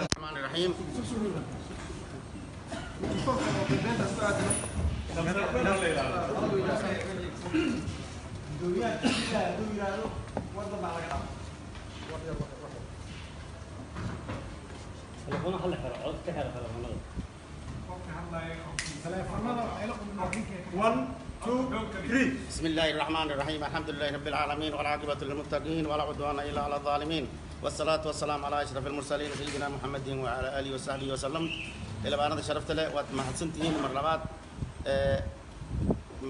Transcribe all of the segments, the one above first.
الرحمن الرحيم. بسم الله الرحمن الرحيم. الحمد لله رب العالمين، والعاقبة للمتقين، ولا عدوان إلا على الظالمين، والصلاة والسلام على أشرف المرسلين سيدنا محمد وعلى آله وصحبه وسلم. Xildhibaanada sharafta leh, waad mahadsantihiin. Mar labaad,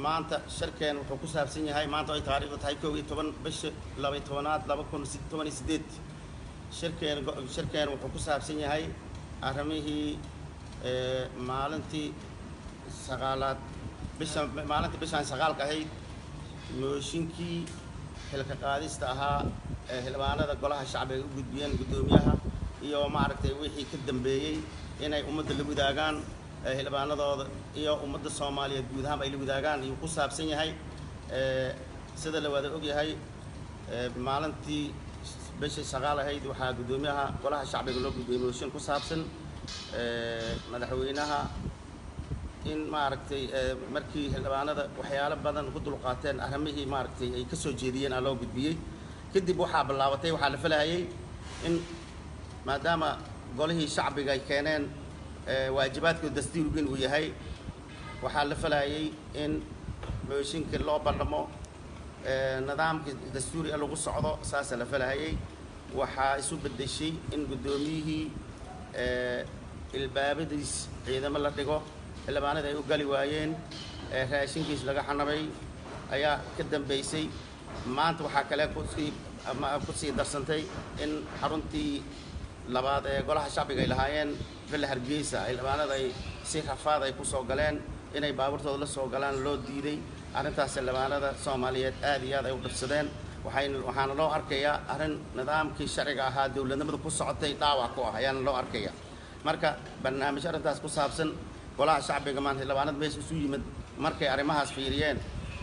maanta shirkeen wuxuu ku saabsan yahay, maanta ay taariikhdu tahay 11 bisha 12aad 2018, shirkeen wuxuu ku saabsan yahay arrimihii maalintii 9aad bisha, maalintii bishaan 9ka ahayd, mooshinkii xilka qaadista ahaa ee xildhibaanada golaha shacbiga u gudbiyeen guddoomiyaha iyo maaragtay wixii ka dambeeyey, inay ummadda la wadaagaan, xildhibaanadooda iyo ummadda Soomaaliyeed guud ahaan ay la wadaagaan ayuu ku saabsan yahay. Sida la wada ogyahay, maalintii bishii 9 ahayd waxaa guddoomiyaha golaha shacbiga loo gudbiyey mooshin ku saabsan madaxweynaha in maaragtay markii xildhibaanada waxyaalo badan ku dulqaateen, arrimihii maaragtay ay ka soo jeediyeen aa loo gudbiyey. Kadib waxaa bilaabatay, waxaa la filahayay in maadaama golihii shacbiga ay keeneen, waajibaadkooda dastuurigan uu yahay, waxaa la filayay in mooshinka loo ballamo, nidaamka dastuuriga lagu socdo, saasaa la filahayay. Waxaa isu beddeshay in guddoomiyihii ilbaabadiis ciidamo la dhigo, xildhibaanada ay u gali waayeen, raashinkiis laga xanabay ayaa ka dambeysay. Maanta waxaa kale kusii ama kusii darsantay in xaruntii labaad ee golaha shacbiga ay lahaayeen Villa Hargeysa xildhibaanada ay si rafaad ay kusoo galeen, inay baabuurtooda la soo galaan loo diiday. Arrintaas xildhibaanada Soomaaliyeed aad iyo aad ay u dhibsadeen, waxaana loo arkayaa arrin nidaamkii sharciga ahaa dowladnimada ku socotay dhaawac ku ah ayaana loo arkaya. Marka barnaamij arrintaas ku saabsan golaha shacbiga maanta xildhibaanada meesha isu yimid markay arrimahaas fiiriyeen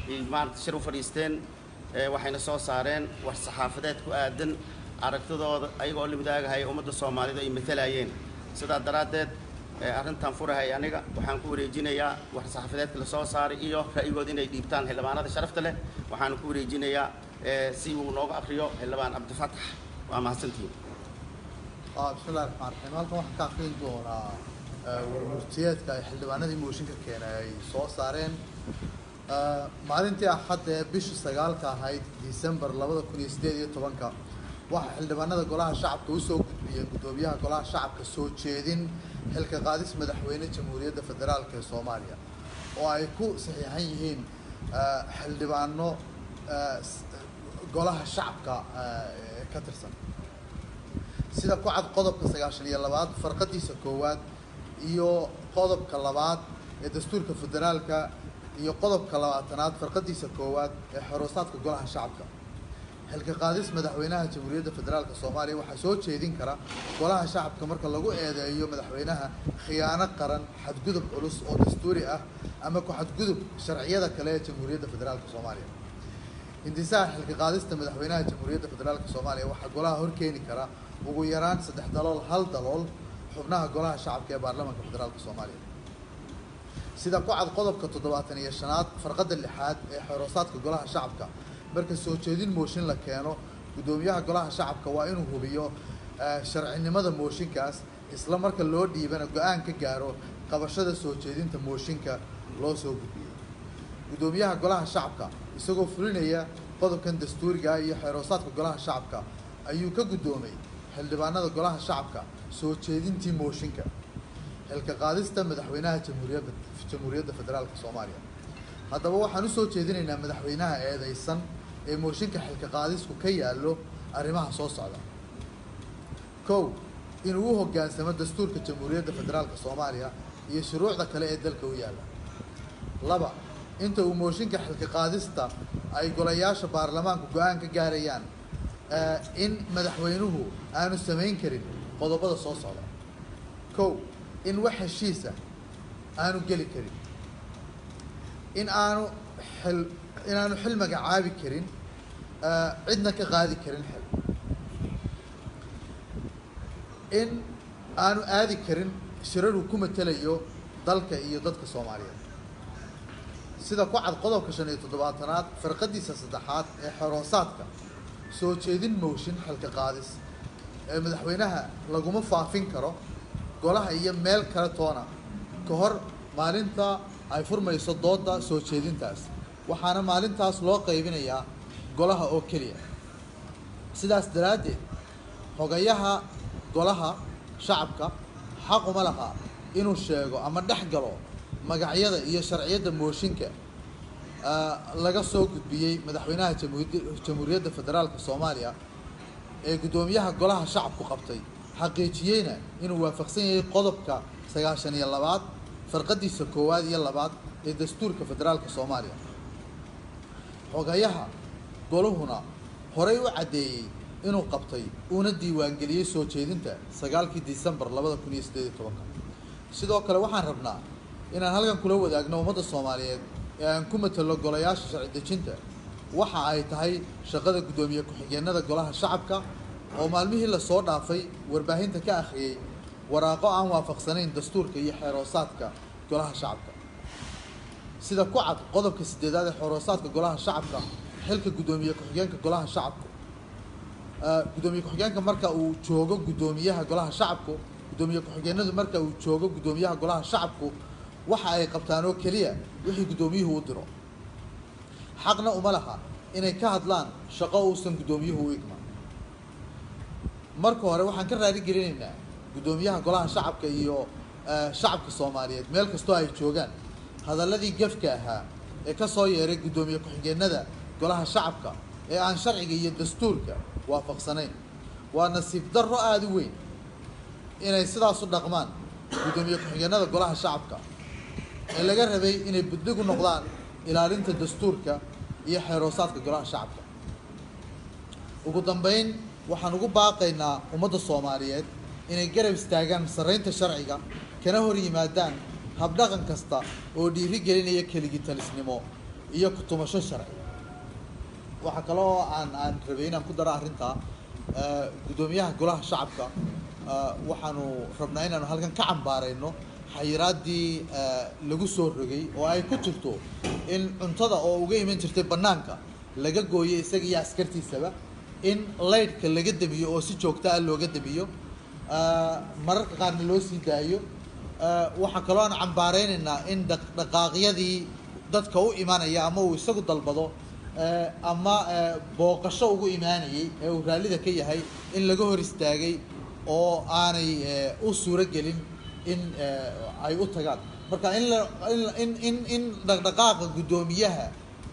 ay maarata shir u fadhiisteen, waxayna soo saareen war saxaafadeed ku aadan aragtidooda ayagoo la wadaagahaya ummadda Soomaalida ay matalayeen. Sidaa daraaddeed, arrintan furahay aniga waxaan ku wareejinayaa war saxaafadeedka la soo saaray iyo ra'yigooda inay dhiibtaan xildhibaanada sharafta leh. Waxaan ku wareejinayaa si uu nooga akriyo xildhibaan Cabdifatax. Waa mahadsantihiin. Bismillahi raxmaan raxiim. Halkan waxaan ka akrin doonaa warmurtiyeedka ay xildhibaanadii mooshinka keenay ay soo saareen maalintii Axadda ee bishii 9ka ahayd December 2018-ka. Waxaa xildhibaanada golaha shacabka usoo gudbiyeen guddoomiyaha golaha shacabka soo jeedin xilka qaadis madaxweyne Jamhuuriyadda Federaalka ee Soomaaliya oo ay ku saxiixan yihiin xildhibaano golaha shacabka ka tirsan. Sida ku cad qodobka 92aad farqadiisa koowaad iyo qodobka 2aad ee dastuurka federaalka iyo qodobka 20aad farqadiisa koowaad ee xoroosaadka golaha shacabka, xilka qaadis madaxweynaha Jamhuuriyadda Federaalka Soomaaliya waxaa soo jeedin kara golaha shacabka marka lagu eedeeyo madaxweynaha khiyaano qaran, xadgudub culus oo dastuuri ah ama ku xadgudub sharciyada kale ee Jamhuuriyadda Federaalka Soomaaliya. Hindisaha xilka qaadista madaxweynaha Jamhuuriyadda Federaalka Soomaaliya waxaa golaha horkeeni kara ugu yaraan saddex dalool hal dalool xubnaha golaha shacabka ee baarlamaanka federaalka Soomaaliya. Sida ku cad qodobka 75aad farqadda lixaad ee xoroosaadka golaha shacabka, marka soo jeedin mooshin la keeno, guddoomiyaha golaha shacabka waa inuu hubiyo sharcinimada mooshinkaas, isla marka loo dhiibana go-aan ka gaaro qabashada soo jeedinta mooshinka loo soo gudbiyey. Guddoomiyaha golaha shacabka, isagoo fulinaya qodobkan dastuuriga iyo xeeroosaadka golaha shacabka, ayuu ka guddoomay xildhibaanada golaha shacabka soo jeedintii mooshinka xilka qaadista madaxweynaha Jamhuuriyadda Federaalka Soomaaliya. Haddaba waxaan usoo jeedinaynaa madaxweynaha eedeysan ee mooshinka xilka qaadisku ka yaallo arrimaha soo socda: Kow, inuu u hoggaansamo dastuurka Jamhuuriyadda Federaalka Soomaaliya iyo shuruucda kale ee dalka u yaalla. Laba, inta uu mooshinka xilka qaadista ay golayaasha baarlamaanku go-aan ka gaarayaan, in madaxweynuhu aanu samayn karin qodobada soo socda. Kow, in wax heshiisa aanu geli karin, in aanu xil inaanu xil magacaabi karin, cidna ka qaadi karin xil, in aanu aadi karin shirar uu ku matelayo dalka iyo dadka Soomaaliyeed. Sida ku cad qodobka 75aad farqadiisa 3aad ee xoroosaadka, soo jeedin mooshin xilka qaadis ee madaxweynaha laguma faafin karo golaha iyo meel kale toona ka hor maalinta ay furmayso doodda soo jeedintaas, waxaana maalintaas loo qaybinayaa golaha oo keliya. Sidaas daraaddeed, xogayaha golaha shacabka xaq uma laha inuu sheego ama dhex galo magacyada iyo sharciyadda mooshinka laga soo gudbiyey madaxweynaha Jamhuuriyadda Federaalka Soomaaliya ee guddoomiyaha golaha shacabku qabtay, xaqiijiyeyna inuu waafaqsan yahay qodobka 92aad farqadiisa 1aad iyo 2aad ee dastuurka federaalka Soomaaliya. Xogayaha goluhuna horey u caddeeyey inuu qabtay uuna diiwaangeliyey soo jeedinta 9kii Disembar 2018. Sidoo kale, waxaan rabnaa inaan halkan kula wadaagno ummadda Soomaaliyeed ee aan ku matalo golayaasha sharci dejinta waxa ay tahay shaqada guddoomiye ku-xigeenada golaha shacabka oo maalmihii lasoo dhaafay warbaahinta ka akhriyey waraaqo aan waafaqsanayn dastuurka iyo xeeroosaadka golaha shacabka. Sida ku cad qodobka 8aad ee xeeroosaadka golaha shacabka, xilka guddoomiye ku-xigeenka golaha shacabku, guddoomiye ku-xigeenka marka uu joogo guddoomiyaha golaha shacabku, guddoomiye ku-xigeenadu marka uu joogo guddoomiyaha golaha shacabku waxa ay qabtaan oo keliya wixii guddoomiyuhu u diro, xaqna uma laha inay ka hadlaan shaqo uusan guddoomiyuhu u igman. Marka hore, waxaan ka raali gelinaynaa guddoomiyaha golaha shacabka iyo shacabka Soomaaliyeed meel kastoo ay joogaan hadalladii gefka ahaa ee ka soo yeeray guddoomiye ku-xigeenada golaha shacabka ee aan sharciga iyo dastuurka waafaqsanayn. Waa nasiib darro aada u weyn inay sidaas u dhaqmaan guddoomiye ku-xigeenada golaha shacabka ee laga rabay inay buddig u noqdaan ilaalinta dastuurka iyo xeeroosaadka golaha shacabka. Ugu dambeyn, waxaan ugu baaqaynaa ummadda Soomaaliyeed inay garab istaagaan sarreynta sharciga, kana hor yimaadaan habdhaqan kasta oo dhiiri gelinaya keligitalisnimo iyo kutumasho sharci. Waxaa kale oo aan rabay inaan ku daro arrintaa guddoomiyaha golaha shacabka, waxaanu rabnaa inaanu halkan ka cambaarayno xayiraaddii lagu soo rogay oo ay ku jirto in cuntada oo uga iman jirtay bannaanka laga gooyay isaga iyo askartiisaba, in laydhka laga damiyo oo si joogta ah looga damiyo, mararka qaarna loo sii daayo. Waxaa kaloo aan cambaaraynaynaa in dhaqdhaqaaqyadii dadka u imanaya ama uu isagu dalbado ama booqasho ugu imaanayay ee uu raallida ka yahay in laga hor istaagay oo aanay u suuro gelin in ay u tagaan. Marka in la in in in dhaqdhaqaaqa guddoomiyaha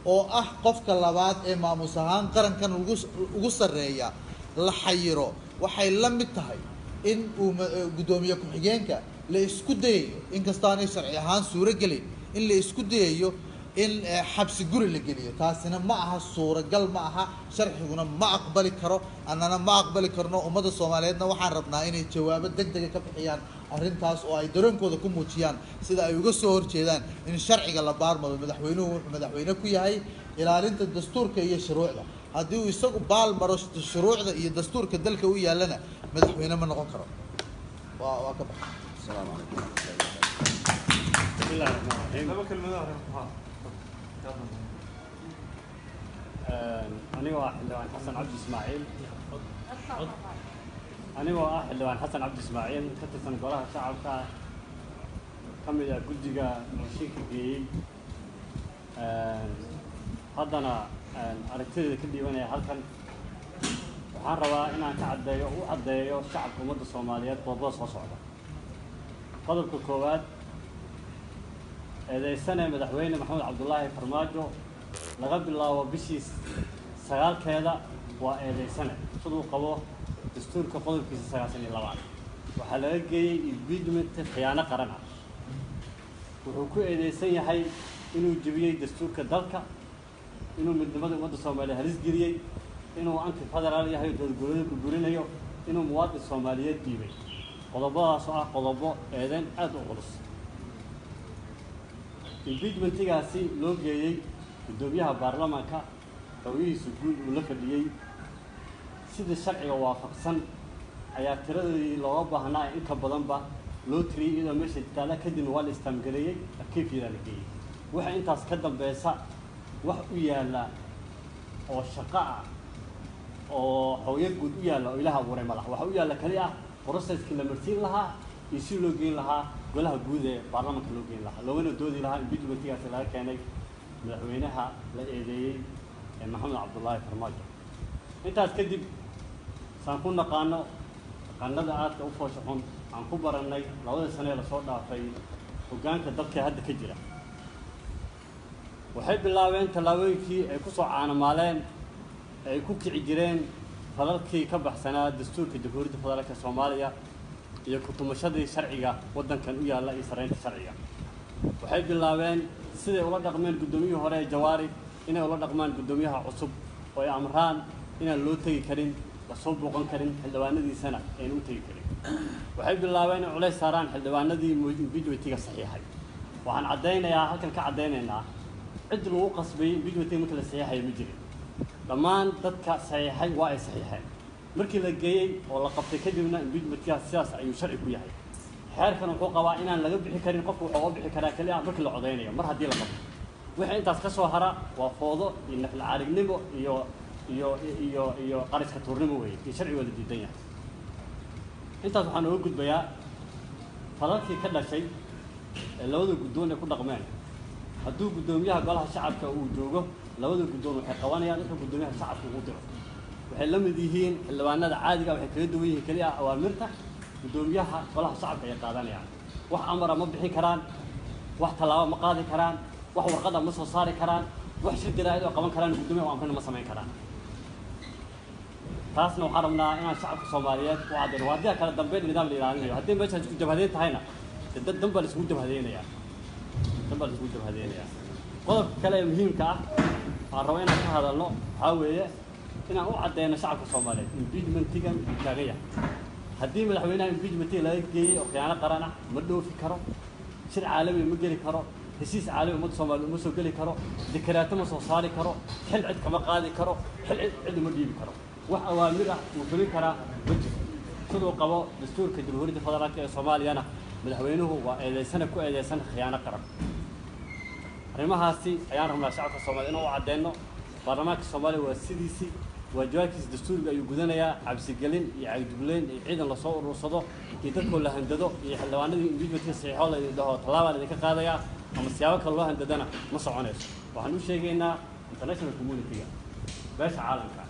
oo ah qofka labaad ee maamus ahaan qarankan ugu sarreeya la xayiro waxay la mid tahay in uu guddoomiye ku-xigeenka la isku dayayo, inkastoo aanay sharci ahaan suuro gelin, in la isku dayayo in xabsi guri la geliyo. Taasina ma aha suuragal, ma aha, sharciguna ma aqbali karo, annana ma aqbali karno. Ummadda Soomaaliyeedna waxaan rabnaa inay jawaabo deg dega ka bixiyaan arrintaas oo ay dareenkooda ku muujiyaan sida ay uga soo horjeedaan in sharciga la baarmado. Madaxweynuhu wuxuu madaxweyne ku yahay ilaalinta dastuurka iyo shuruucda. Haddii uu isagu baal maro shuruucda iyo dastuurka dalka u yaallana, madaxweyne ma noqon karo. Waa ka baxa. Asalaamu calaykum waraxmatullahi wabarakaatu. بسم الله الرحمن الرحيم. Laba kelmadood ha. Anigoo ah xildhibaan Xasan Cabdi Ismaaciil, anigoo ah xildhibaan Xasan Cabdi Ismaaciil, ka tirsan golaha shacabka, ka mid ah guddiga mooshinka geeyey, haddana aragtideeda ka dhiibanaya halkan, waxaan rabaa inaan ka caddeeyo, u caddeeyo shacabka ummadda Soomaaliyeed qodobada soo socda. Qodobka koowaad, eedeysane madaxweyne Maxamed Cabdulaahi Farmaajo laga bilaabo bishii 9keeda waa eedeysane siduu qabo dastuurka qodobkiisa 92aad. Waxaa laga geeyey impeachment khiyaano qaran ah. Wuxuu ku eedeysan yahay inuu jebiyey dastuurka dalka, inuu midnimada ummadda Soomaaliya halis geliyey, inuu anti federaal yahay oo dowlad goboleeda burburinayo. inuu muwaadin Soomaaliyeed dhiibay. Qodobadaas oo ah qodobo eedeyn aad u culus. Impeachmentigaasi loo geeyey guddoomiyaha baarlamaanka, xogyihiisa guud uu la fadhiyey, sidii sharciga waafaqsan ayaa tiradii looga baahnaa in ka badanba loo tiriyey, iyadoo meesha taala. Kadibna waa la istaamgareeyey, arkiifyadaa la geeyey. Waxa intaas ka dambeysa wax u yaalla oo shaqo ah oo xogyo guud u yaalla oo Ilaah abuuray madax, waxa u yaalla kali ah processkii la marsiin lahaa iyo si loo geyn lahaa golaha guud ee baarlamaanka loo geyn lahaa, loogana doodi lahaa impeachmentigaasi laga keenay madaxweynaha la eedeeyey ee Maxamed Cabdullaahi Farmaajo. Intaas kadib, saan ku naqaano dhaqanada aadka u foosha xun aan ku barannay labadii sane ee lasoo dhaafay hoggaanka dalka hadda ka jira, waxay bilaabeen tallaabooyinkii ay ku soo caanamaaleen, ay ku kici jireen falalkii ka baxsanaa dastuurka Jamhuuriyadda Federaalka Soomaaliya iyo ku-tumashadii sharciga waddankan u yaalla iyo sarreynta sharciga. Waxay bilaabeen siday ula dhaqmeen guddoomiyihii hore ee Jawaari inay ula dhaqmaan guddoomiyaha cusub, oo ay amraan inaan loo tegi karin, lasoo booqan karin, xildhibaanadiisana ayna u tegi karin. Waxay bilaabeen inay culays saaraan xildhibaanadii impeachmentiga saxiixay. Waxaan caddaynayaa, halkan ka caddaynaynaa, cid lagu qasbayay impeachmentiga marka la saxiixayo ma jirin. Dhammaan dadka saxiixay waa ay saxiixeen. Markii la geeyey oo la qabtay kadibna, impeachmentkaas sidaas ayuu sharci ku yahay. Xeerkan wuxuu qabaa inaan laga bixi karin. Qofku wuxuu uga bixi karaa keliya markii la codaynayo. Mar haddii la qabto, wixii intaas ka soo hara waa foodo iyo naflacaarignimo iyo qariska tuurnimo weeye iyo sharcigooda diidan yahay. Intaas waxaan uga gudbayaa falalkii ka dhashay ee labada guddoon ay ku dhaqmeen. Hadduu guddoomiyaha golaha shacabka uu joogo, labada guddoon waxay qabanayaan wuxuu guddoomiyaha shacabka ugu diro. Waxay la mid yihiin xildhibaanada caadiga. Waxay kaga duwan yihiin keliya awaamirta guddoomiyaha golaha shacabka ay qaadanayaan. Wax amara ma bixin karaan, wax tallaabo ma qaadi karaan, wax warqada ma soo saari karaan, wax shir jaraa'id oo qaban karaan guddoomiyaha u amrina ma samayn karaan. Taasna waxaan rabnaa inaan shacabka Soomaaliyeed u caddayno. Waa haddii kala dambeyn nidaam la ilaalinayo. Haddii meeshaas isku jabhadeyn tahayna, dee dad dan baa la isugu jabhadeynayaa, dan baa la isugu jabhadeynayaa. Qodobka kale ee muhiimka ah waxaan rabaa inaan ka hadalno waxaa weeye inaan u caddeyno shacabka Soomaaliyeed impeachmentigan uu taagan yahay. Haddii madaxweynaha impeachmentiga laga geeyey oo khiyaano qaran ah, ma dhoofi karo, shir caalami ma geli karo, heshiis caalami ummadda Soomaaliya uma soo geli karo, dekaraato ma soo saari karo, xil cid kama qaadi karo, xil cid uma dhiibi karo, wax awaamir ah uu fulin karaa ma jirto. Siduu qabo dastuurka Jamhuuriyadda Federaalka ee Soomaaliyana, madaxweynuhu waa eedeysana ku eedeysan khiyaano qaran. Arrimahaasi ayaan rabnaa shacabka Soomaliya inaan u caddeyno. Baarlamaanka Soomaaliya waa sidiisii, waajibaadkiisa dastuuriga ayuu gudanayaa. Cabsigelin iyo cagdugleyn iyo ciidan lasoo urursado iyo dadkoo la handado iyo xildhibaanadii impeachmentka saxiixo la idin dhaho tallaabaa la idinka qaadayaa ama siyaabo kale loo handadana ma soconayso. Waxaan u sheegaynaa international community-ga, beesha caalamka,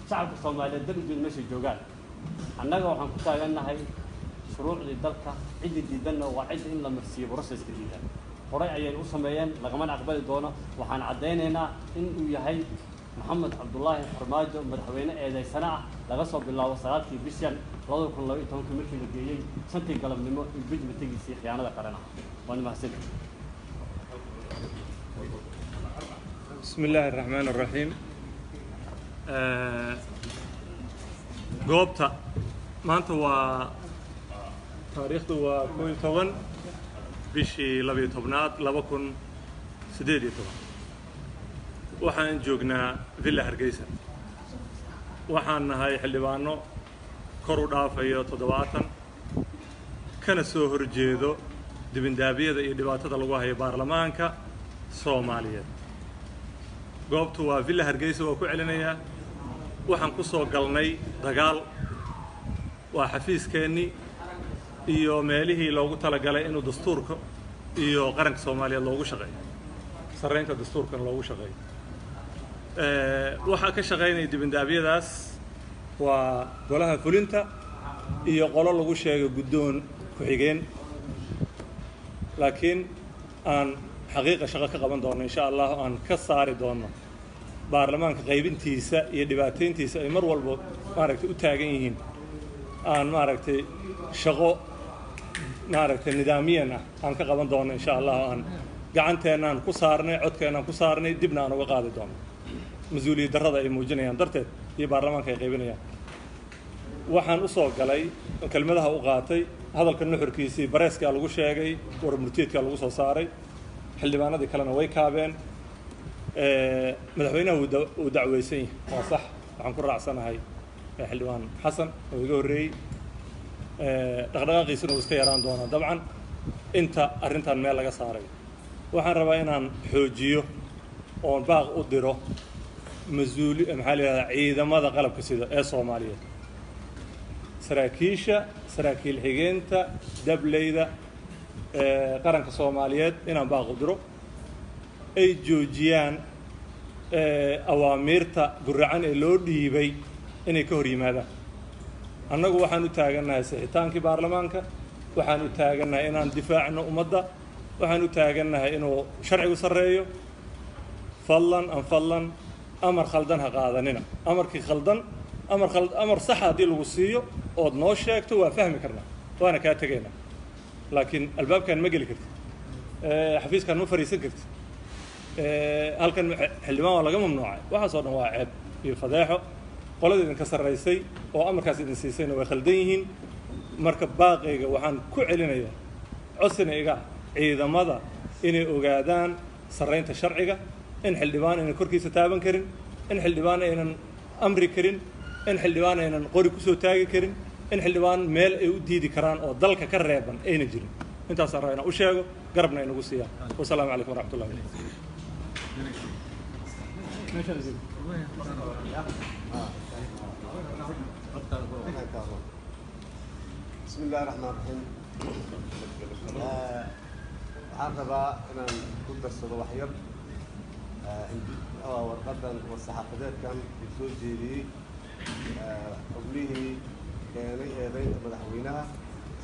shacabka Soomaaliyeed dal ujeed meeshay joogaan, annaga waxaan ku taagannahay shuruucdii dalka. Ciddi diidanna waa cidda in la marsiiyo processka diidan. Horay ayayna u sameeyeen, lagamana aqbali doono. Waxaan caddaynaynaa in uu yahay Maxamed Cabdullaahi Farmaajo madaxweyne eedeysane ah laga soo bilaabo 9-kii bishan 2012-kii, markii la geeyey 5-tii galabnimo impeachmentigiisii khiyaanada qaran ah. Waana mahadsantihi. بسم الله الرحمن الرحيم. Goobta maanta waa taariikhdu waa 11 bishii 12aad 2018. Waxaan joognaa Villa Hargeysa. Waxaan nahay xildhibaano kor u dhaafayo 70, kana soo horjeedo dibindaabiyada iyo dhibaatada lagu hayo baarlamaanka Soomaaliyeed. Goobtu waa Villa Hargeysa, waa ku celinayaa. Waxaan ku soo galnay dagaal. Waa xafiiskeenii iyo meelihii loogu talagalay inuu dastuurka iyo qaranka Soomaaliyeed loogu shaqeeyo, sarreynta dastuurkana loogu shaqeeyo. Waxaa ka shaqaynaya dibindaabyadaas waa golaha fulinta iyo qolo lagu sheegay guddoon ku-xigeen, laakiin aan xaqiiqa shaqo ka qaban doono insha Allah, aan ka saari doono baarlamaanka qaybintiisa iyo dhibaatayntiisa ay mar walba maaragtay u taagan yihiin. Aan maaragtay shaqo maaragtay nidaamiyan ah aan ka qaban doono insha Allah. Aan gacanteenaan ku saarnay, codkeenaan ku saarnay, dibna aan uga qaadi doono mas-uuliyad darrada ay muujinayaan darteed iyo baarlamaanka ay qaybinayaan. Waxaan u soo galay kelmadaha u qaatay hadalka nuxurkiisii bareeskaa lagu sheegay, war murtiyeedkaa lagu soo saaray, xildhibaanadii kalena way kaabeen. Madaxweynaha wuu dacweysan yahay, waa sax. Waxaan ku raacsanahay xildhibaan Xasan oo iga horreeyey, dhaqdhaqaaqiisuna wuu iska yaraan doonaa dabcan inta arrintan meel laga saaray. Waxaan rabaa inaan xoojiyo oon baaq u diro mas-uuli, maxaa la yidhahdaa, ciidamada qalabka sida ee Soomaaliyeed, saraakiisha, saraakiil xigeenta, dableyda qaranka Soomaaliyeed, inaan baaq u diro ay joojiyaan awaamiirta guracan ee loo dhiibay inay ka hor yimaadaan. Annagu waxaan u taagannahay sixitaankii baarlamaanka, waxaan u taagannahay inaan difaacno ummadda, waxaan u taagannahay inuu sharcigu sarreeyo. Fadlan an fadlan, amar khaldan ha qaadanina. Amarkii khaldan, amar khal, amar saxa haddii lagu siiyo ood noo sheegto, waa fahmi karnaa, waana kaa tegaynaa. Laakiin albaabkan ma geli kartid, xafiiskan ma fariisan kartid, halkan xildhibaan waa laga mamnuucay, waxaas oo dhan waa ceeb iyo fadeexo. Qolada idinka sarraysay oo amarkaas idin siisayna way khaldan yihiin. Marka baaqayga waxaan ku celinayaa, codsina iga, ciidamada inay ogaadaan sarraynta sharciga, in xildhibaan aynan korkiisa taaban karin, in xildhibaan aynan amri karin, in xildhibaan aynan qori kusoo taagi karin, in xildhibaan meel ay u diidi karaan oo dalka ka reeban ayna jirin. Intaasaan rabaa inaan u sheego, garabna ay nagu siiyaan. Wasalaamu calaykum waraxmatullahi wabarakatu. بسم الله الرحمن الرحيم. Waxaan rabaa inaan ku darsado wax yar warqadan war-saxaafadeedkan uu soo jeediyey xubnihii keenay eedeynta madaxweynaha.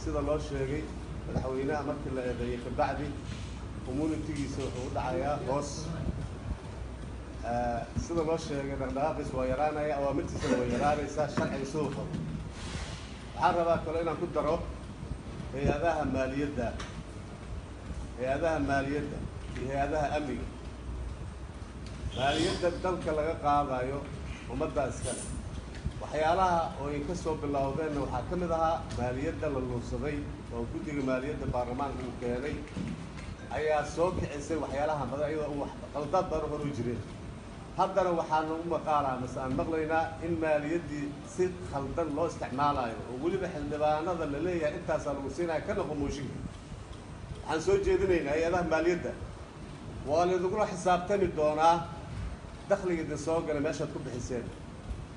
Sida loo sheegay, madaxweynaha markii la eedeeyey kabacdi immunity-giisa wuxuu u dhacayaa hoos. Sida loo sheegay, dhaqdhaqaaqiisa waa yaraanaya, awaamirtiisana way yaraanaysaa sharciga siduu qabo. Waxaan rabaa kale inaan ku daro hay-adaha maaliyadda, hay-adaha maaliyadda iyo hay-adaha amniga. Maaliyadda dalka laga qaadayo ummaddaa iskale. Waxyaalaha oo ay ka soo bilowdeenna waxaa ka mid ahaa maaliyadda la luunsaday oo guddiga maaliyadda baarlamaanka uu keenay ayaa soo kicisay waxyaalaha badan, iyadoo wax qaldaad badan hor u jireen. Haddana waxaa nagu maqaalaa mase aan maqlaynaa in maaliyaddii si khaldan loo isticmaalayo oo weliba xildhibaanada la leeyahay intaasaa lagu siinaya ka noqo mooshinka. Waxaan soo jeedinaynaa hay-adaha maaliyadda, waa laydugula xisaabtami doonaa dakhliga idin soo galay meeshaad ku bixiseen.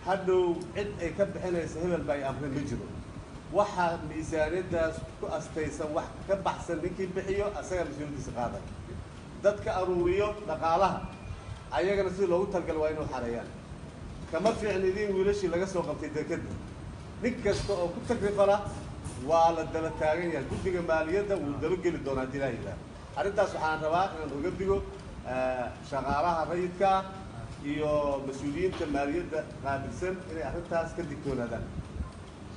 Hadhow cid ay ka bixinaysa hebel ba ay amrin ma jiro. Waxaa miisaaniyaddaas ku astaysan wax ka baxsan ninkii bixiyo asagaa mas-uuliyaddiisa qaaday. Dadka aruuriyo dhaqaalaha ayagana sidii loogu talagalay waa inuu xareeyaan. Kama fiicna idiin wiilashii laga soo qabtay dekadda. Nin kasta oo ku tagrifala waa la daba taagan yahay, guddiga maaliyadda wuu dabageli doonaa haddii ilaa yidhaahdo. Arrintaas waxaan rabaa inaan uga digo shaqaalaha rayidka ah iyo mas-uuliyiinta maaliyadda qaabilsan inay arrintaas ka digtoonaadaan.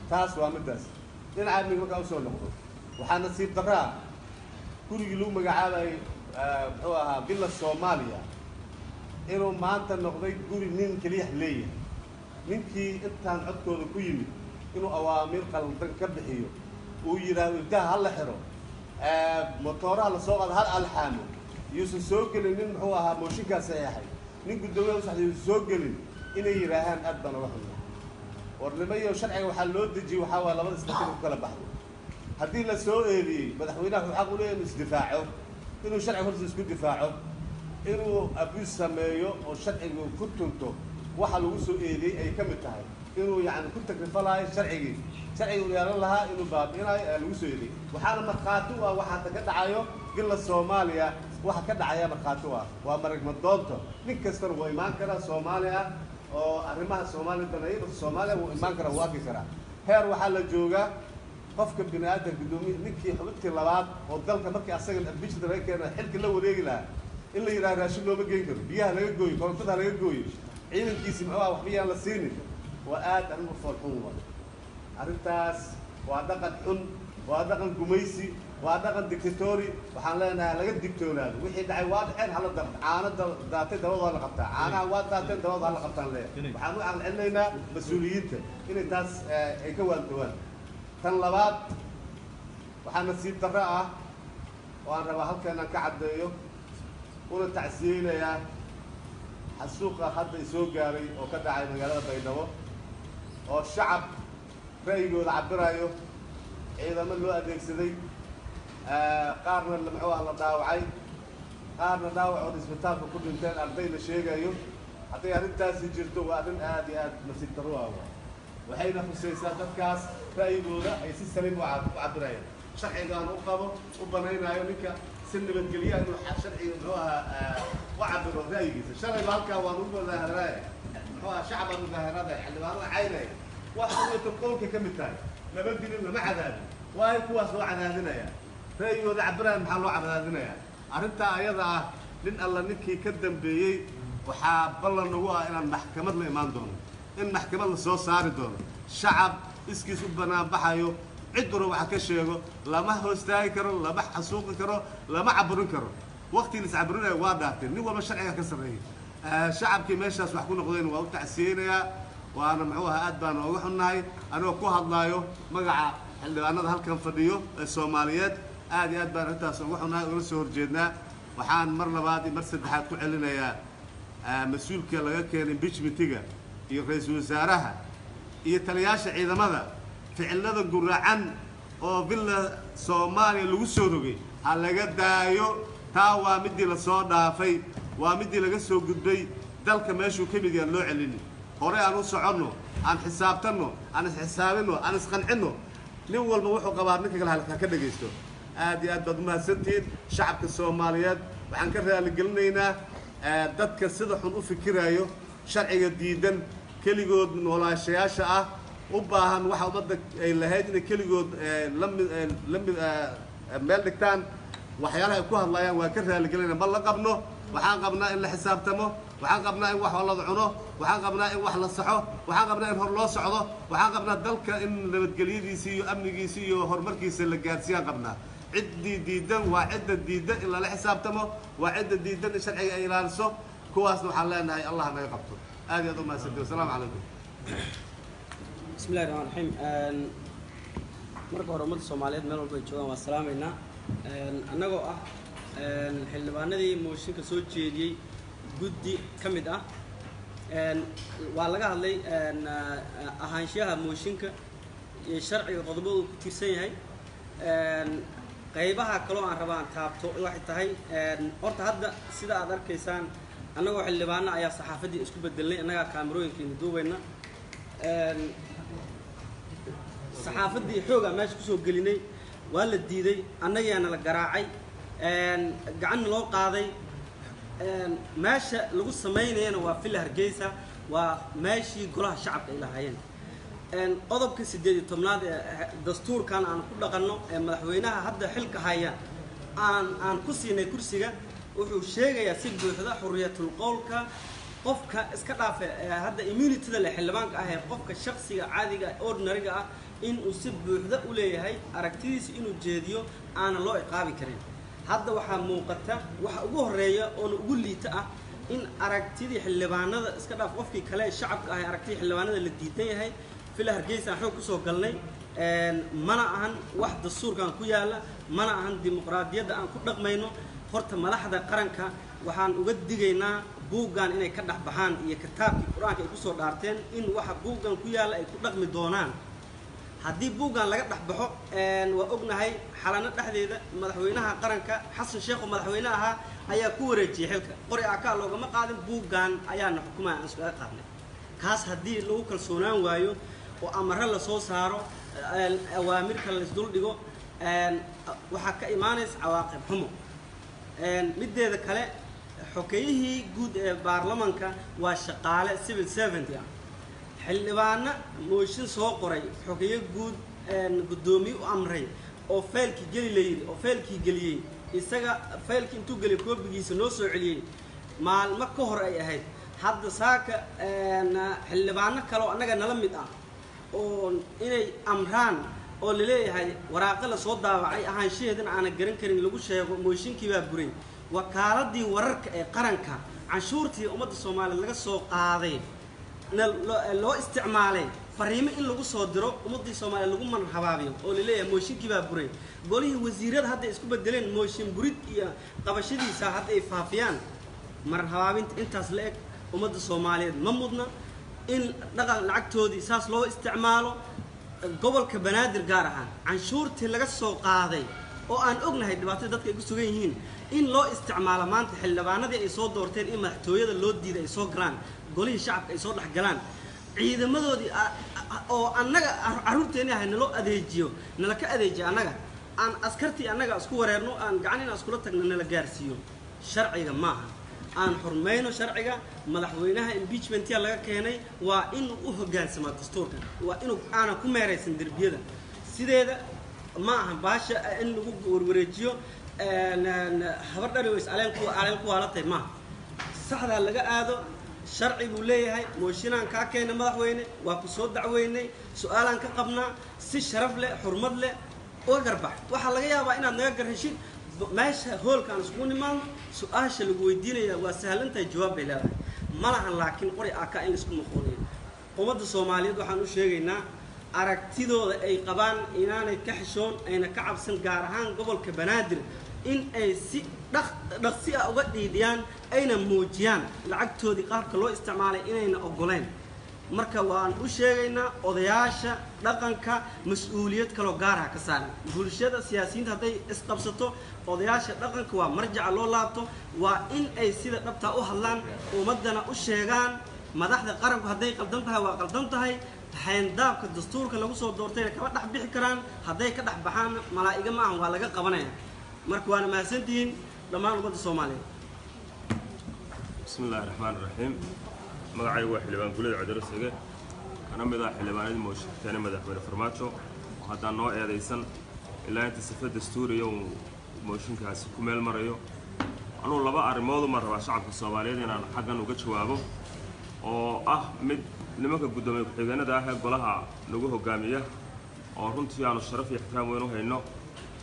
Taas waa middaas. Dhinaca amniga markaa usoo noqdo, waxaa nasiib darraa gurigii lagu magacaabayay, muxuu ahaa, Villa Soomaaliya, inuu maanta noqday guri nin keliya leeyahay. Ninkii intaan codkooda ku yimid inuu awaamiir qaldan ka bixiyo, uu yidhaahdo intaha ha la xiro, motooraha la soo qaado, hal alxaamo yuusan soo gelin, nin muxuu ahaa mooshinkaa saxeexay, nin guddoomiyaha u saxday yuusan soo gelin, inay yidhaahaan aad baan uga xunaa. Warnimo iyo sharciga waxaa loo dejiyey waxaa waaya labada isdhexin ku kala baxdo. Haddii la soo eediyey, madaxweynaha wuxuu xaq u leeyahay inuu isdifaaco, inuu sharciga hortiisa isku difaaco. Inuu abuse sameeyo oo sharcigu ku tunto waxa lagu soo eediyey ay ka mid tahay inuu yacni ku takrifalaayo sharcigii, sharciga uu yeelan lahaa inuu baabi'inayo ayaa lagu soo eediyey. Waxaana markhaati u ah waxaata ka dhacayo Villa Soomaaliya. Waxa ka dhacaya markhaati u ah, waa maragmadoonto. Nin kastana wuu imaan karaa Soomaaliya oo arrimaha Soomaaliya daneeya Soomaaliya wuu imaan karaa, wuu arki karaa. Heer waxaa la joogaa qofka bini aadam guddoomiye, ninkii xubintii labaad oo dalka markii asaga ambishada laga keena xilka la wareegi lahaa, in la yidhaha raashin looma geyn karo, biyaha laga gooyo, korontada laga gooyo, ciidankiisi muxuu ah waxba yaan la siinin. Waa aad arrin u foolxun. Waa arrintaas. Waa dhaqan xun, waa dhaqan gumaysi, waa dhaqan dictatori. Waxaan leenahay laga digtoonaado. Wixii dhacay waa dhaceen, hala dar caano daatay dabadoo la qabtaa, caanaha waa daateen, dabadoo hala qabtaan leeyahay. Waxaan u caqli celinaynaa mas-uuliyiinta inay taas ay ka waantowaan. Tan labaad, waxaa nasiib darro ah oo aan rabaa halka inaan ka caddeeyo una tacsiyeynayaa xasuuqa hadda isoo gaaray oo ka dhacay magaalada Baydhabo, oo shacab ra'yigooda cabirayo ciidamo loo adeegsaday, qaarna muxuu ah la dhaawacay, qaarna dhaawacood isbitaalka ku dhinteen, arday la sheegayo. Hadday arrintaasi jirto, waa arrin aad iyo aad nasiib darro ah. Waxayna khusaysaa dadkaas ra'yigooda ay si saliim u cabirayaan, sharcigaan u qabo u banaynayo ninka si nabadgelya inuu sharciga muxuu ahaa u cabiro ra'yigiisa. Shalayba halkaa waan ugu mudaaharaya, muxuu ahaa, shacabaan mudaaharadaya, xildhibaanada caynaya. Wax xorriyatul qowlka ka mid tahay. Lama dilin, lama cadaadin. Waayo kuwaas loo cadaadinaya ra'yigooda cabiraya? Maxaa loo cadaadinaya? Arrintaa ayada ah, nin alla ninkii ka dambeeyey, waxaa ballan nagu ah inaan maxkamad la imaan doono, in maxkamad la soo saari doono. Shacab iskiis u banaan baxayo, cid dura waxa ka sheego, lama hoostaagi karo, lama xasuuqi karo, lama caburin karo. Waqtii la iscaburinayo waa dhaafteen. Nin walba sharciga ka sarreeyay. Shacabkii meeshaas wax ku noqdeen waa u tacsiyeynayaa, waana muxuu ahaa aad baan ooga xunnahay. Anigoo ku hadlaayo magaca xildhibaanada halkan fadhiyo ee Soomaaliyeed, aad iyo aad baan arrintaas uga xunnahay, ugala soo horjeednaa. Waxaan mar labaad iyo mar saddexaad ku celinayaa mas-uulka laga keenay impeachmentiga iyo ra-iisul wasaaraha iyo taliyaasha ciidamada, ficilada guracan oo Villa Soomaaliya lagu soo rogay ha laga daayo. Taa waa midii lasoo dhaafay, waa midii laga soo gudbay. Dalka meeshuu ka mid yahan loo celini. Hore aan u soconno, aan xisaabtanno, aan isxisaabinno, aan isqancinno. Nin walba wuxuu qabaa ninka kale ha ka dhegaysto. Aad iyo aad baad umahadsantihiin. Shacabka Soomaaliyeed waxaan ka raaligelinaynaa dadka sida xun u fikiraayo, sharciga diidan, keligood noolaashayaasha ah, u baahan waxa ummadda ay lahayd inay keligood la mid la mid meel dhigtaan. Waxyaalaha ay ku hadlayaan waa ka raaligelinayna. Ma la qabno. Waxaan qabnaa in la xisaabtamo, waxaan qabnaa in wax la cuno, waxaan qabnaa in wax la saxo, waxaan qabnaa in hor loo socdo, waxaan qabnaa dalka in nabadgelyadiisa iyo amnigiisa iyo horumarkiisa la gaarsiiyaan qabnaa. Ciddii diidan waa cidda diidan in lala xisaabtamo, waa cidda diidan in sharciga ay ilaaliso. Kuwaasna waxaan leenahay Allah naga qabto. Aad iyo aad u mahadsantihi. Wasalaamu calaykum. Bismi illahi raxmaan raxiim. Marka hore, ummadda Soomaaliyeed meel walba ay joogaan waa salaameynaa. Annagoo ah xildhibaanadii mooshinka soo jeediyey guddi ka mid ah, waa laga hadlay ahaanshaha mooshinka iyo sharciga qodobada uu ku tiirsan yahay. Qaybaha kaloo aan rabaan taabto waxay tahay, horta hadda sida aad arkaysaan, annagoo xildhibaano ayaa saxaafaddii isku bedelnay, annagaa kaamarooyinkeena duubayna, saxaafaddii xoogaa meesha kusoo gelinay. Waa la diiday, annagaana la garaacay, gacanna loo qaaday. Meesha lagu samaynayana waa Villa Hargeysa, waa meeshii golaha shacabka ay lahaayeen. Qodobka 18aad ee dastuurkan aan ku dhaqanno ee madaxweynaha hadda xilka haya aan ku siinay kursiga wuxuu sheegayaa si buuxda xuriyatul qowlka qofka. Iska dhaafe hadda immunityda leh xildhibaanka ah ee qofka shaksiga caadiga ordinaryga ah in uu si buuxda u leeyahay aragtidiisa inuu jeediyo, aanan loo iqaabi karin. Hadda waxaa muuqata waxa ugu horeeya oona ugu liita ah in aragtidii xildhibaanada, iska dhaaf qofkii kale ee shacabka ah, ee aragtidii xildhibaanada la diidan yahay. Villa Hargeysa aan xoog kusoo galnay mana ahan wax dastuurkan ku yaala, mana ahan dimuqraadiyadda aan ku dhaqmayno. Horta madaxda qaranka waxaan uga digaynaa buuggan inay ka dhex baxaan iyo kitaabkii Qur-aanka ay kusoo dhaarteen in waxa buuggan ku yaalla ay ku dhaqmi doonaan. Haddii buuggan laga dhex baxo, waa ognahay Xalano dhexdeeda madaxweynaha qaranka Xasan Sheekh oo madaxweyne ahaa ayaa ku wareejiyey xilka. Qori akaa loogama qaadin, buuggan ayaana xukumaya aan iskaga qaadnay. Kaas haddii lagu kalsoonaan waayo oo amare lasoo saaro, awaamir kale la isdul dhigo, waxaa ka imaanaysa cawaaqib xumo. Mideeda kale, xogeyihii guud ee baarlamanka waa shaqaale civil servant ah. Xildhibaano mooshin soo qoray, xogeyo guud guddoomiye u amray oo faylkii geli la yidhi, oo faylkii geliyey, isaga faylkii intuu geliyay koobigiisa noo soo celiyey maalmo ka hor ay ahayd. Hadda saaka xildhibaano kale oo annaga nala mid ah oo inay amraan oo laleeyahay waraaqo lasoo daawacay ahaanshaheedana aanan garan karin lagu sheego mooshinkii baa buray. Wakaaladii wararka ee qaranka canshuurtii ummadda Soomaaliya laga soo qaaday loo isticmaalay fariimo in lagu soo diro ummaddii Soomaaliya lagu maran habaabiyo oo laleeyahay mooshinkii baa buray. Golihii wasiirada hadda isku bedeleen mooshin burid iyo qabashadiisa hadda ay faafiyaan maran habaabinta intaas la eg ummadda Soomaaliyeed ma mudna in dhaqan lacagtoodii saas loo isticmaalo. Gobolka Banaadir gaar ahaan canshuurtii laga soo qaaday oo aan ognahay dhibaatada dadka ay ku sugan yihiin in loo isticmaalo maanta xildhibaanadii ay soo doorteen in madaxtooyada loo diiday ay soo galaan, golihii shacabka ay soo dhex galaan, ciidamadoodii oo annaga carruurteenii ahay naloo adeejiyo, nala ka adeejiyo, annaga aan askartii annaga isku wareerno, aan gacan inaan iskula tagno nala gaarsiiyo. Sharciga maaha, aan xurmayno sharciga. Madaxweynaha impeachmentia laga keenay waa inuu u hoggaansamaa dastuurka, waa inuu aanan ku meeraysan derbiyada. Sideeda ma aha baasha in lagu warwareejiyo habar dhali ways aleen ku aleen ku waalatay maaha. Saxdaa laga aado, sharci buu leeyahay. Mooshinaan kaa keenay madaxweyne, waa ku soo dacweynay, su-aalaan ka qabnaa, si sharaf leh xurmad leh uga garbax. Waxaa laga yaabaa inaad naga garheshid meesha hoolka aan iskugu nimaadno, su-aasha lagu weydiinaya waa sahlan tahay, jawaab bay leedahay ma lahan, laakiin qori aka in laisku maqooniyo. Ummadda Soomaaliyeed waxaan u sheegaynaa aragtidooda ay qabaan inaanay ka xishoon ayna ka cabsan, gaar ahaan gobolka Banaadir in ay si dhaqsi ah uga dhiidhiyaan ayna muujiyaan lacagtoodii qaabka loo isticmaalay inayna ogoleen. Marka waan u sheegaynaa odayaasha dhaqanka mas-uuliyad kaloo gaaraha ka saaran bulshada. Siyaasiyiinta hadday isqabsato, odayaasha dhaqanka waa marjaca loo laabto, waa in ay sida dhabtaa u hadlaan, ummaddana u sheegaan madaxda qaranku hadday qaldan tahay waa qaldan tahay, xayndaabka dastuurka lagu soo doortayna kama dhex bixi karaan, hadday ka dhex baxaanna malaa'iga ma ahan, waa laga qabanaya. Marka waana mahadsantihiin dhammaan ummadda Soomaaliyeed. Bismi illaahi raxmaan raxiim. Magacaygu waa xildhibaan Gulada Codoro Sege, kana mid ah xildhibaanadii mooshin keenay madaxweyne Farmaajo oo haddaan noo eedaysan ilaa inta sifa dastuuriya uu mooshinkaasi ku meel marayo. Anugu laba arrimooduma rabaa shacabka Soomaaliyeed inaan xaggan uga jawaabo, oo ah mid nimanka guddoomiye ku-xigeenada ah ee golaha nagu hoggaamiya oo runtii aanu sharaf iyo ixtiraam weyn u hayno,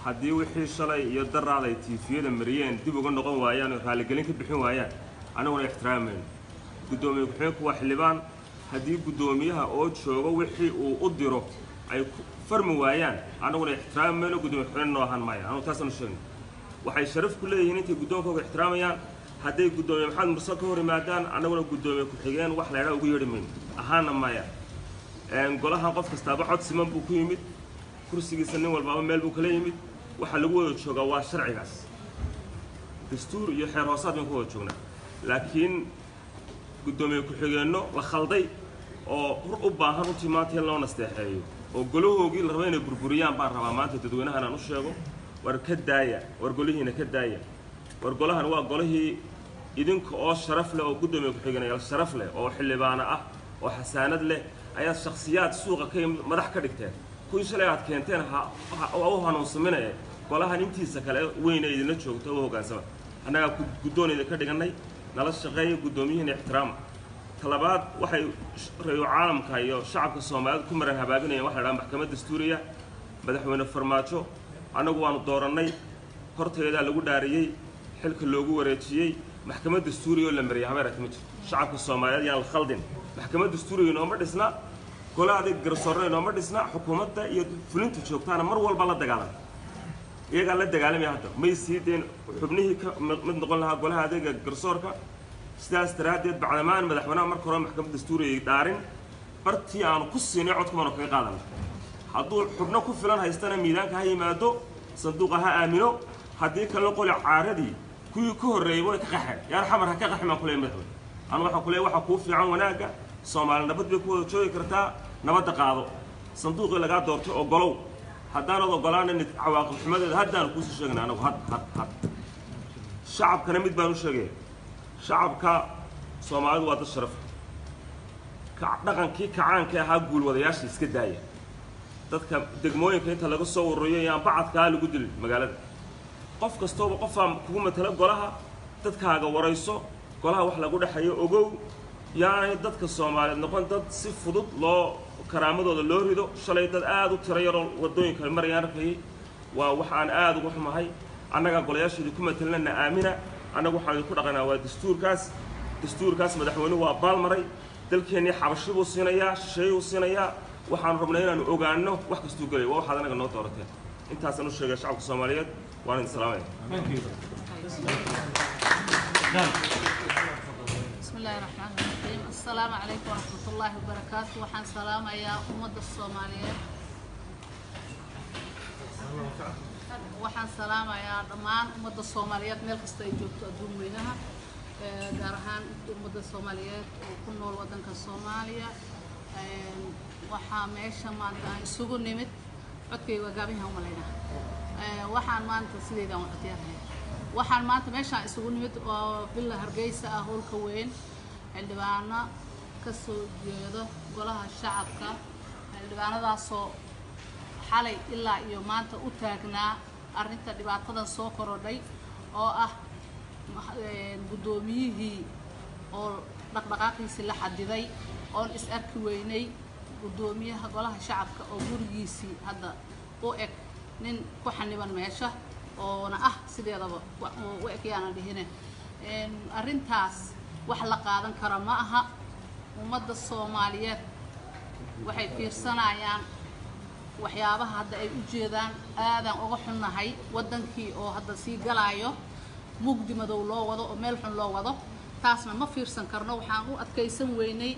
haddii wixii shalay iyo daraad ay tiifiyada mariyeen dib uga noqon waayaan oo raaligelin ka bixin waayaan, annaguna ixtiraamayno. Guddoomiye ku-xigeenku waa xildhibaan. Haddii guddoomiyaha oo joogo wixii uu u diro ay farmi waayaan, annaguna ixtiraamayno, guddoomiye ku-xigeen noo ahaan maaya. Anugu taasaanu sheegnay. Waxay sharaf ku leeyihiin intay guddoonkooga ixtiraamayaan. Hadday guddoomiye Maxamed Mursal ka hor yimaadaan, annaguna guddoomiye ku-xigeen wax la ydhaa ugu yeedhi mayno, ahaana maya. Golahan qof kastaaba cod siman buu ku yimid, kursigiisa nin walbaaba meel buu kala yimid. Waxaa lagu wada joogaa waa sharcigaas, dastuur iyo xeer hoosaad baynu ku wada joognaa. Laakiin guddoomiye ku-xigeenno la khalday oo hur u baahan runtii maanta in loo nasteexeeyo oo golahoogii la rabo inay burburiyaan baan rabaa maanta dadweynahan aan u sheego: war ka daaya, war golihiina ka daaya, war golahan waa golihii idinka oo sharaf leh oo guddoomiye ku-xigeenayaal sharaf leh oo xildhibaano ah oo xasaanad leh ayaad shakhsiyaad suuqa ka yimid madax ka dhigteen. Kuwii shalay aad keenteen ha u hanuunsaminaya, golahan intiisa kale weyna idinla joogto u hoggaansama. Annagaa guddoon idinka dhigannay, nala shaqeeya, guddoomiyihiina ixtiraama. Talabaad, waxay rayu caalamka iyo shacabka Soomaaliyeed ku maran habaabinayaan waxa la dhaha maxkamad dastuuriya. Madaxweyne Farmaajo annagu waanu doorannay, horteedaa lagu dhaariyey, xilka loogu wareejiyey. Maxkamad dastuuriya oo la mariyay habeerata ma jirto. Shacabka Soomaaliyeed yaan la khaldin. Maxkamad dastuuriya nooma dhisna, gola adeeg garsoorna nooma dhisna, xukuumadda iyo fulinta joogtaana mar walba la dagaalama, iyagaa la dagaalamaya. Hadda may sii deen xubnihii ka mid noqon lahaa golaha adeega garsoorka. Sidaas daraaddeed, bacdamaan madaxweynaha marka hore maxkamad dastuuriya dhaarin, bartii aanu ku siinay codkumaanu kaga qaadanay. Hadduu xubno ku filan haystana miidaanka ha yimaado, sanduuqa ha aamino. Haddii kalena qoli caaradii kuwii ka horreeyay way ka qaxeen, yaan Xamar ha ka qaxin baan kuleeyahay. Madaxweyne, anu waxaan kuleeyahay waxaa kuu fiican wanaagga Soomaali, nabad bay ku wada joogi kartaa. Nabadda qaado, sanduuqii lagaa doortay ogolow. Haddaanad ogolaana cawaaqib xumadeeda haddaanu kuusii sheegna anagu had had had. Shacabkana mid baan u sheegaya: shacabka Soomaalidu waa dad sharaf, dhaqankii kacaanka ahaa guulwadayaasha iska daaya. Dadka degmooyinka inta laga soo ururiyo yaan bacadkaa lagu dilin magaalada. Qof kastooba qofaa kugu matala golaha, dadkaaga warayso, golaha wax lagu dhexeeyo ogow. Yaanay dadka Soomaaliyeed noqon dad si fudud loo Karaamadooda loo rido. Shalay dad aad u tiro yaroo waddooyinka marayaan arkayay. Waa wax aan aad uga xumahay. Annagaa golayaasheedii ku matelnana aamina. Annagu waxaan idinku dhaqanaa waa dastuurkaas. Dastuurkaas madaxweynuhu waa baalmaray. Dalkeennii xabashi buu siinayaa, shisheeyuu siinayaa. Waxaanu rabnay inaanu ogaanno wax kastuu gelay. Waa waxaad annaga noo doorateen. Intaasaan u sheegay shacabka Soomaaliyeed, waan idin salaamaya. Thank you. بسم الله الرحمن الرحيم. السلام عليكم ورحمة الله وبركاته. وحان سلام يا أمة الصومالية، waxaan salaamayaa dhammaan ummadda Soomaaliyeed meel kasta ay joogto adduun weynaha, gaar ahaan ummadda Soomaaliyeed oo ku nool waddanka Soomaaliya. Waxaa meesha maanta aan isugu nimid, codkayga waa gaaban yahay umalaynaa, waxaan maanta sideedaan u codyahay. Waxaan maanta meeshaan isugu nimid oo Villa Hargeysa ah, howlka weyn, xildhibaano ka soo jeedo golaha shacabka, xildhibaanadaasoo xalay ilaa iyo maanta u taagnaa arrinta dhibaatadan soo korodhay oo ah guddoomiyihii oo dhaqdhaqaaqiisii la xadiday, oon is arki weynay, guddoomiyaha golaha shacabka oo gurigiisii hadda u eg nin ku xaniban meesha oona ah sideedaba u eg yaanan dhihine. Arrintaas wax la qaadan kara ma aha. Ummadda Soomaaliyeed waxay fiirsanayaan waxyaabaha hadda ay u jeedaan. Aadaan uga xunnahay waddankii oo hadda sii galaayo mugdi madow loo wado oo meel xun loo wado. Taasna ma fiirsan karno. Waxaan u adkaysan weynay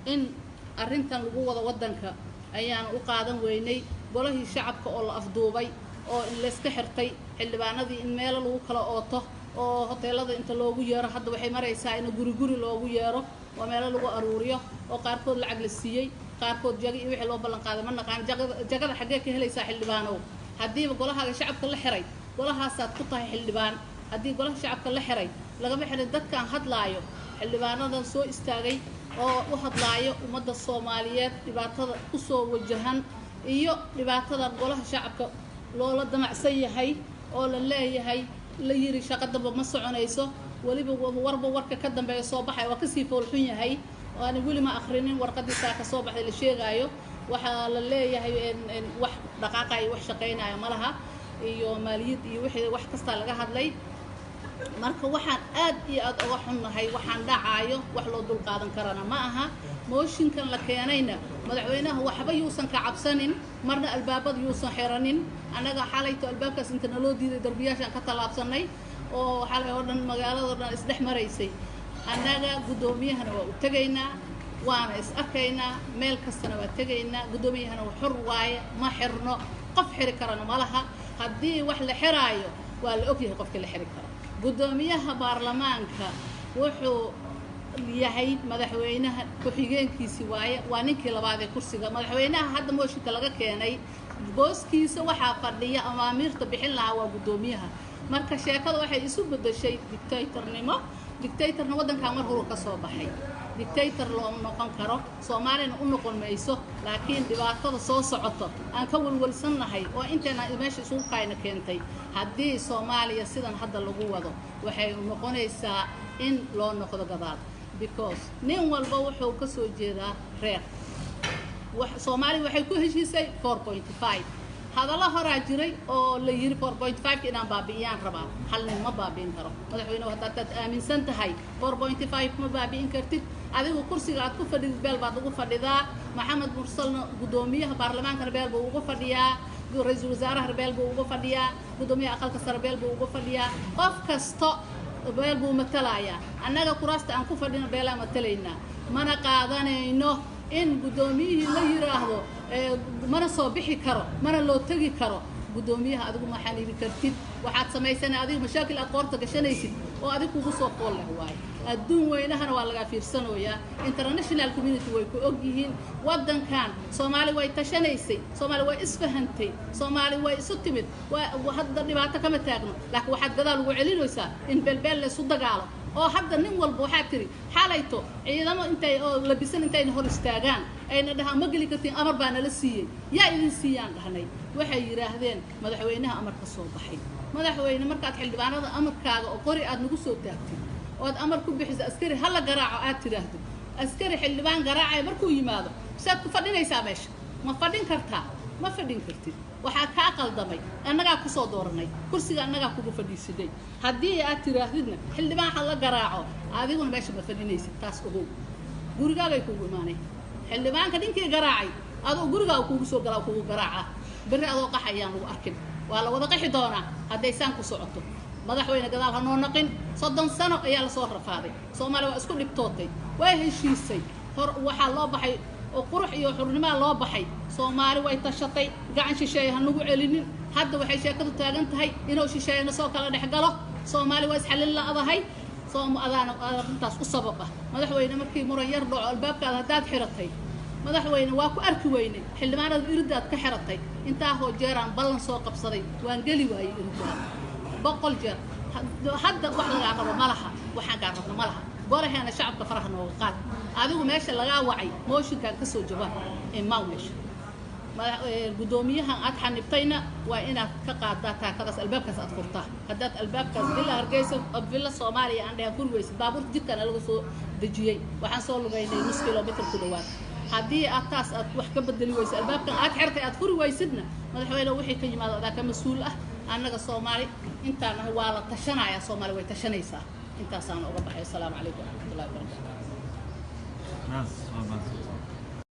in arrintan lagu wado waddanka ayaan u qaadan weynay. Golihii shacabka oo la afduubay oo in layska xirtay, xildhibaanadii in meelo lagu kala ooto oo hoteelada inta loogu yeero, hadda waxay maraysaa in guri guri loogu yeero oo meelo lagu aruuriyo, oo qaarkood lacag la siiyey, qaarkood jaga iyo wixii loo ballan qaaday ma naqaan. Jagada xaggee ka helaysaa xildhibaanow haddiiba golahaaga shacabka la xiray? Golahaasaad ku tahay xildhibaan. Haddii golaha shacabka la xiray, lagama xirin dadkaan hadlaayo, xildhibaanadan soo istaagay oo u hadlaayo ummadda Soomaaliyeed dhibaatada kusoo wajahan iyo dhibaatada golaha shacabka loola damacsan yahay oo la leeyahay, la yiri shaqo damba ma soconayso. Weliba warba warka ka dambeeya soo baxay waa kasii foolxun yahay. Waana weli ma akhrinin warqadii saa ka soo baxday la sheegaayo. Waxaa la leeyahay wax dhaqaaqayo, wax shaqaynaayo ma laha, iyo maaliyad iyo wixii wax kastaa laga hadlay. Marka waxaan aad iyo aad uga xunnahay waxaan dhacaayo. Wax loo dul qaadan karana ma aha. Mooshinkan la keenayna madaxweynaha waxba yuusan ka cabsanin, marna albaabada yuusan xiranin. Annaga xalayto albaabkaas inta naloo diiday darbiyaashaan ka tallaabsanay oo xalay oo dhan magaalada dhan isdhex maraysay. Annaga guddoomiyahana waa u tegaynaa, waana is arkaynaa, meel kastana waa tegaynaa. Guddoomiyahana waa xor waaye, ma xirno, qof xiri karana ma laha. Haddii wax la xiraayo waa la ogyahay qofkii la xiri karo. Guddoomiyaha baarlamaanka wuxuu yahay madaxweynaha ku-xigeenkiisi waaye, waa ninkii labaad ee kursiga madaxweynaha. Hadda mooshinka laga keenay booskiisa waxaa fadhiya amaamiirta bixin lahaa waa guddoomiyaha. Marka sheekada waxay isu bedeshay dictatornimo. Dictatorna waddankan mar horu ka soo baxay. Dictator looma noqon karo, Soomaalina u noqon mayso. Laakiin dhibaatada soo socoto aan ka walwalsannahay oo intayna meesha isugu kaayna keentay, haddii Soomaaliya sidan hadda lagu wado waxay noqonaysaa in loo noqdo gadaal, because nin walba wuxuu ka soo jeedaa reer. Soomaaliya waxay ku heshiisay 4.5. Hadallo horaa jiray oo la yiri 4.5 inaan baabi'iyaan rabaa. Hal nin ma baabi'in karo. Madaxweyne, haddaad aad aaminsan tahay 4.5 ma baabi'in kartid. Adigu kursiga aad ku fadhidid beel baad ugu fadhidaa. Maxamed Mursalna guddoomiyaha baarlamaankana beel buu ugu fadhiyaa, ra-iisul wasaaraha beel buu ugu fadhiyaa, guddoomiyaha aqalka sare beel buu ugu fadhiyaa. Qof kasta beel buu matalayaa. Annaga kuraasta aan ku fadhino beelaa matalaynaa. Mana qaadanayno in guddoomiyihii la yiraahdo mana soo bixi karo, mana loo tegi karo. Guddoomiyaha adigu ma xaniibi kartid. Waxaad samaysana adigu mashaakil aad qoorta gashanaysid oo adig kugu soo qool leh waaye. Adduun weynahana waa lagaa fiirsanayaa, international community way ku og yihiin. Waddankan Soomaali way tashanaysay, Soomaali way isfahantay, Soomaali way isu timid. Waa hadda dhibaato kama taagno, laakiin waxaad gadaal ugu celinaysaa in beelbeel laysu dagaalo oo hadda nin walba waxaa tiri xalayto ciidamo intay oo labisan intayna hor istaagaan ayna dhahaan ma geli kartiin, amar baa nala siiyey. Yaa idin siiyaan dhahnay? Waxay yidhaahdeen madaxweynaha amar ka soo baxay. Madaxweyne, markaad xildhibaanada amarkaaga oo qori aad nagu soo taagtid ood amar ku bixiso askari ha la garaaco aad tidhaahdo, askari xildhibaan garaacaya markuu yimaado Saad ku fadhinaysaa meesha? Ma fadhin kartaa? Ma fadhin kartid. Waxaa kaa qaldamay, annagaa kusoo dooranay kursiga, annagaa kugu fadhiisanay. Haddii aad tiraahdidna xildhibaan ha la garaaco, adiguna meesha ma fadhinaysid. Taas ogow, gurigaagay kugu imaanay. Xildhibaanka ninkii garaacay adoo gurigaa kugu soo galaa, kugu garaaca. Berri adoo qax ayaan lagu arkin. Waa la wada qaxi doonaa hadday saan ku socoto. Madaxweyne, gadaal ha noo naqin. 30 sano ayaa lasoo rafaaday. Soomaaliya waa isku dhibtootay, waa heshiisay, hor waxaa loo baxay oo qurux iyo xurnimaa loo baxay. Soomaali way tashatay. Gacan shisheeye ha nagu celinin. Hadda waxay sheekadu taagan tahay inuu shisheeyena soo kala dhex galo. Soomaali waa isxallin la'dahay. Soom adaana arrintaas u sabab ah, madaxweyne. Markii muran yar dhaco, albaabkaada haddaad xiratay, madaxweyne, waa ku arki weynay. Xildhibaanada iridaad ka xiratay. Intaahoo jeeraan ballan soo qabsaday, waan geli waayey iridaada 100 jeer. Hadda wax lagaa rabo ma laha, waxaan kaa rabno ma laha. Golaheena shacabka faraha nooga qaad. Adigu meesha lagaa wacay mooshinkan ka soo jawaab, imaw meesha. Guddoomiyahan aad xanibtayna waa inaad ka qaadaa taakadaas, albaabkaas aad furtaa. Haddaad albaabkaas Villa Hargeysa, Villa Soomaaliya aan dhahan, furi weysid, baabuurta jidkaan laga soo dejiyey, waxaan soo lugaynay nus kilomitr ku dhawaad. Haddii aad taas aad wax ka bedeli weysid, albaabkan aad xirtay aad furi weysidna, madaxweyne, wixii ka yimaado adaa ka mas-uul ah. Annaga Soomaali intaan nahay waa la tashanayaa. Soomaali way tashanaysaa. Intaasaan uga baxay. Asalaamu calaykum waraxmatullahi wabarakatu.